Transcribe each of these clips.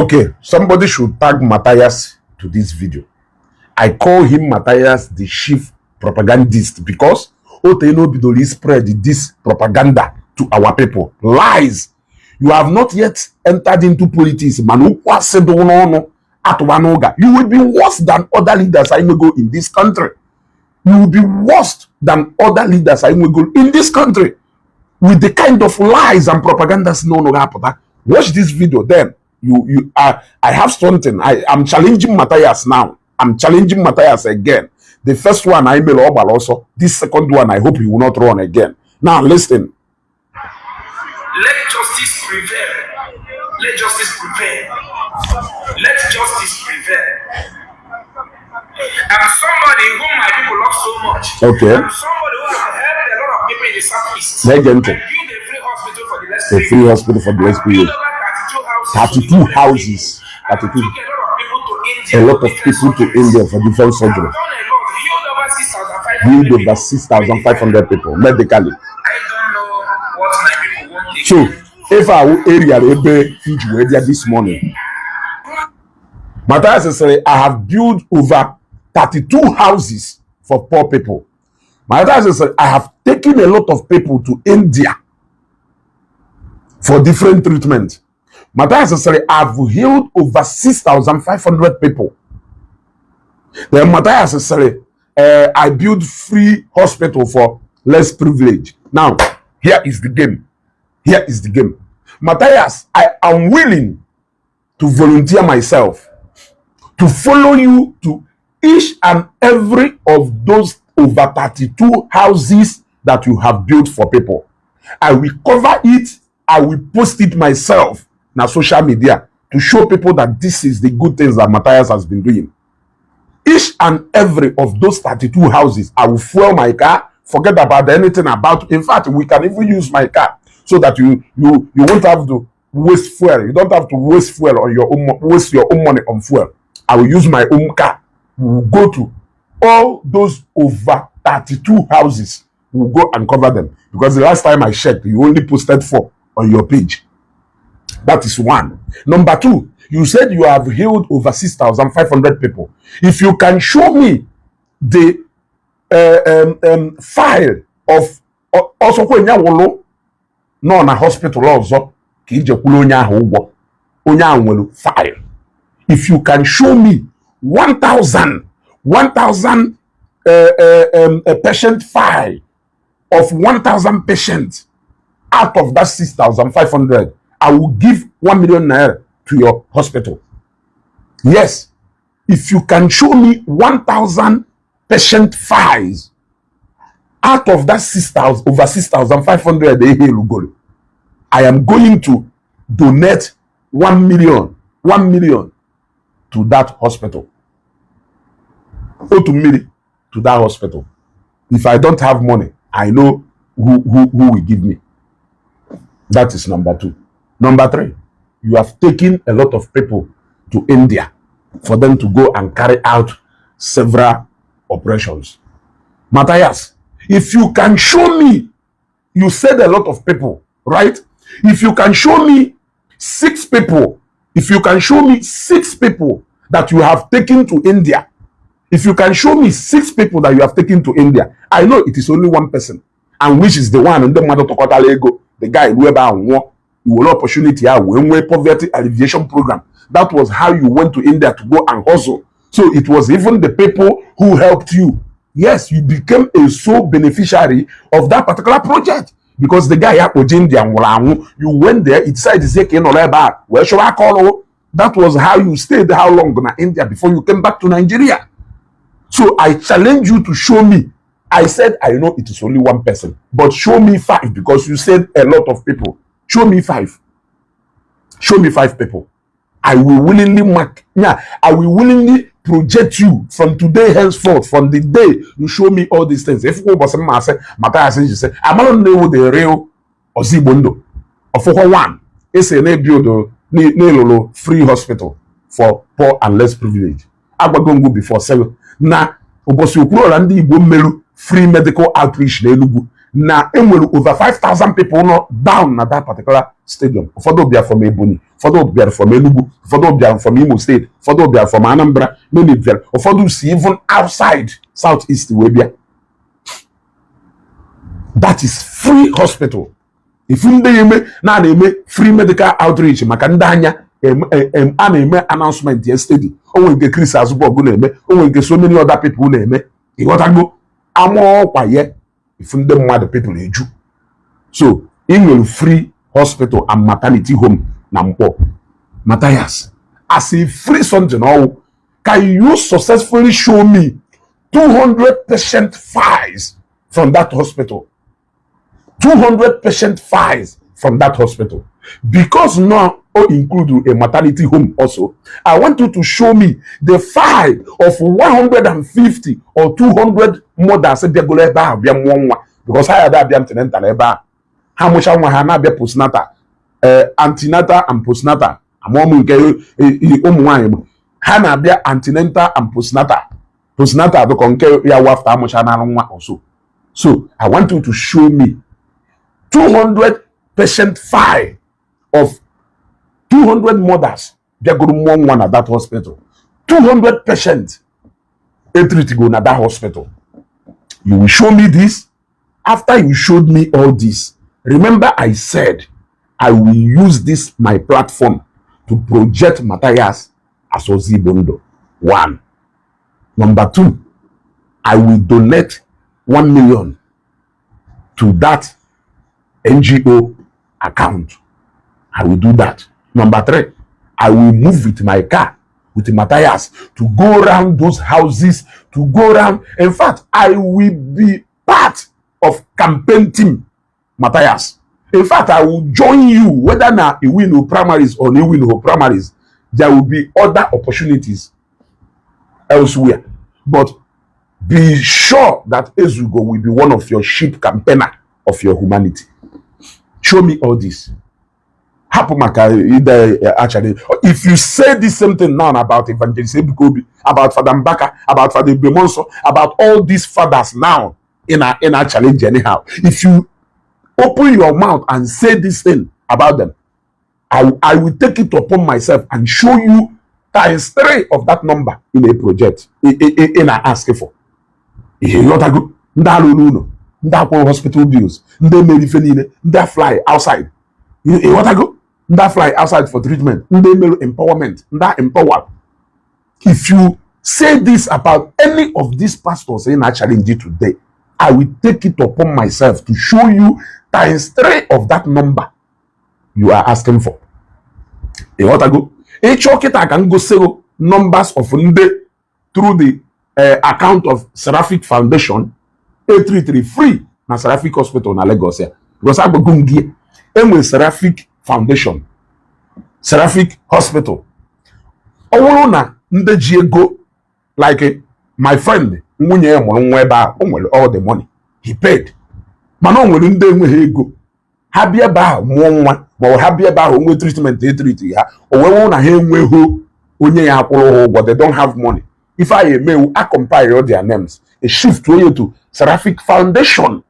Okay, somebody should tag Matthias to this video. I call him Matthias the chief propagandist because Oteno Bidoli spread this propaganda to our people. Lies. You have not yet entered into politics. You will be worse than other leaders I may go in this country. You will be worse than other leaders I may go in this country with the kind of lies and propagandas no happen. Watch this video then. I have something. I'm challenging Matthias now. I'm challenging Matthias again. The first one I made all also. This second one I hope he will not run again. Now listen. Let justice prevail. Let justice prevail. Let justice prevail. I'm somebody whom my people love so much. Okay. I'm somebody who has helped a lot of people in the southeast. Legend. I built a free hospital for the less A free hospital for the less people. 32 houses. 32. A lot of people to India for different surgery. Healed over 6,500 people medically. I don't know what my people want. So, if our area this morning, Matias said, I have built over 32 houses for poor people. Matias said, I have taken a lot of people to India for different treatment. Matias said, I've healed over 6,500 people. Then Matias said, I built free hospital for less privilege. Now, here is the game. Here is the game. Matias, I am willing to volunteer myself to follow you to each and every of those over 32 houses that you have built for people. I will cover it. I will post it myself on social media to show people that this is the good things that Matias has been doing. Each and every of those 32 houses, I will fuel my car. Forget about anything about. In fact, we can even use my car so that you won't have to waste fuel. You don't have to waste fuel on your own, waste your own money on fuel. I will use my own car. We will go to all those over 32 houses. We will go and cover them because the last time I checked, you only posted 4 on your page. That is one. Number 2, you said you have healed over 6,500 people. If you can show me the file of also when you no na hospital also file. If you can show me 1,000 patient file of 1,000 patients out of that 6,500, I will give 1 million naira to your hospital. Yes, if you can show me 1,000 patient files out of that 6,000 over 6,500, I am going to donate 1 million to that hospital. To me to that hospital. If I don't have money, I know who will give me. That is number 2. Number 3, you have taken a lot of people to India for them to go and carry out several operations. Matthias, if you can show me, you said a lot of people, right? If you can show me 6 people, if you can show me 6 people that you have taken to India, if you can show me 6 people that you have taken to India, I know it is only one person, and which is the one in the mother to Kotalego, the guy who ever won you opportunity when poverty alleviation program. That was how you went to India to go and hustle. So it was even the people who helped you. Yes, you became a sole beneficiary of that particular project because the guy you went there. It decided to say, where should I call? That was how you stayed how long in India before you came back to Nigeria. So I challenge you to show me. I said, I know it is only one person, but show me 5 because you said a lot of people. Show me 5. Show me 5 people. I will willingly mark. Yeah, I will willingly project you from today henceforth. From the day you show me all these things. If you say, Matias, you say, I'm not know the real Ozibondo. Or for one, it's a build free hospital for poor and less privileged. I'm going to go before 7. Now, Obosi Ukuro and the Igbo free medical outreach. na enwere over 5,000 people no down na that particular stadium. Ụfọdụ bịara from Ebonyi, ụfọdụ bịara from Enugu, ụfọdụ bịara from Imo State, ụfọdụ bịara from Anambra, many bịara, ụfọdụ si even outside Southeast wee bịa. That is free hospital. If ndị eme na-eme free medical outreach maka ndị anya a na-eme announcement yesterday. O nwere nke Chris Azubog na-eme, o nwere nke so many other people na-eme. Ịghọtago amaọkwa ye if ndị mmadụ people eju. So ị nwere free hospital and maternity home na Mkpọ. Matias, as a free something, can you successfully show me 200 patient files from that hospital? 200 patient files from that hospital. Because now include a maternity home also, I want you to show me the file of 150 or 200 mothers because I had antenatal. How much I want to be postnatal, antenatal and postnatal. Hana be antenatal and postnatal. Postnatal the conquer ya after how much also. So I want you to show me 200 patient file of 200 mothers. They're going to one at that hospital. 200 patients. Go at that hospital. You will show me this. After you showed me all this, remember I said I will use this my platform to project Matias as Ozibondo. 1. Number 2, I will donate 1 million to that NGO account. I will do that. Number 3, I will move with my car with Matias to go around those houses, to go around. In fact, I will be part of campaign team Matias. In fact, I will join you, whether now a win or primaries or no win or primaries. There will be other opportunities elsewhere. But be sure that Ezugo will be one of your chief campaigner of your humanity. Show me all this. Actually, if you say this same thing now about Evangelist Ebikobi, about Father Mbaka, about Father Bemonso, about all these fathers now in our challenge anyhow, if you open your mouth and say this thing about them, I will take it upon myself and show you times 3 of that number in a project in I ask for. Hospital bills, they fly outside. That fly outside for treatment, empowerment, that empower. If you say this about any of these pastors in our challenge today, I will take it upon myself to show you times 3 of that number you are asking for. I can go say numbers of Nde through the account of Seraphic Foundation 833 free na Seraphic Hospital na Lagos here. Because I go gungie enwe Seraphic Foundation, Seraphic Hospital. Owuru na Nde ji ego like my friend nwunye ya mụrụ nwa ebe a, o nwere all the money he paid. Mana o nwere ndị enweghị ego. Ha bịa ebe ahụ mụọ nwa, ma ha bịa ebe ahụ onwe treatment treat ha, o wee na ha enweghị onye ya akwụrụ ụgwọ, they don't have money. If I may, I compile all their names. A shift to Seraphic Foundation.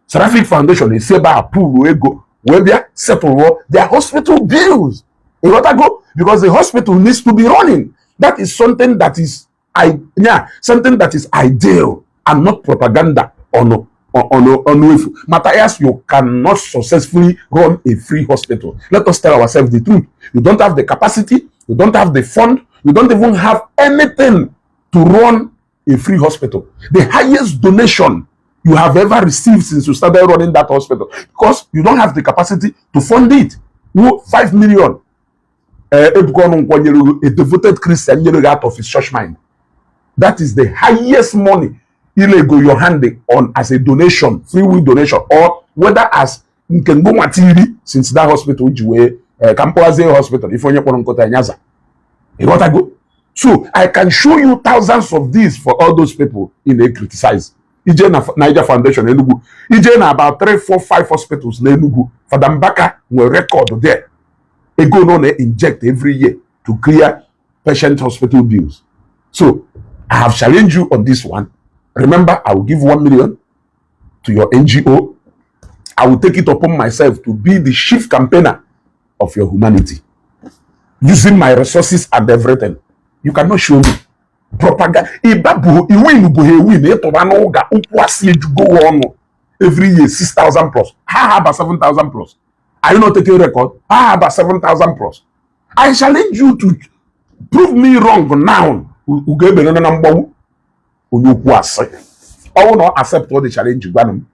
Seraphic Foundation is about pool ego where they settle their hospital bills. You got to go because the hospital needs to be running. That is something that is something that is ideal and not propaganda on Matthias, you cannot successfully run a free hospital. Let us tell ourselves the truth. You don't have the capacity, you don't have the fund, you don't even have anything to run a free hospital. The highest donation you have ever received since you started running that hospital, because you don't have the capacity to fund it. 5 million. A devoted Christian out of his church mind. That is the highest money illegal you're handing on as a donation, free will donation, or whether as Nkengo Matiri since that hospital which way Kampoaze Hospital, if you're going to Nyaza. You know what I go? So I can show you thousands of these for all those people in they criticize. Naija Foundation Enugu. About 3, 4, 5 hospitals in Enugu. Father Mbaka will record there. They go on and inject every year to clear patient hospital bills. So I have challenged you on this one. Remember, I will give 1 million to your NGO I will take it upon myself to be the chief campaigner of your humanity, using my resources and everything. You cannot show me propaganda. Every year 6,000 plus. How about 7,000 plus? Are you not taking a record? How about 7,000 plus? I challenge you to prove me wrong now. I will not accept all the challenge you want.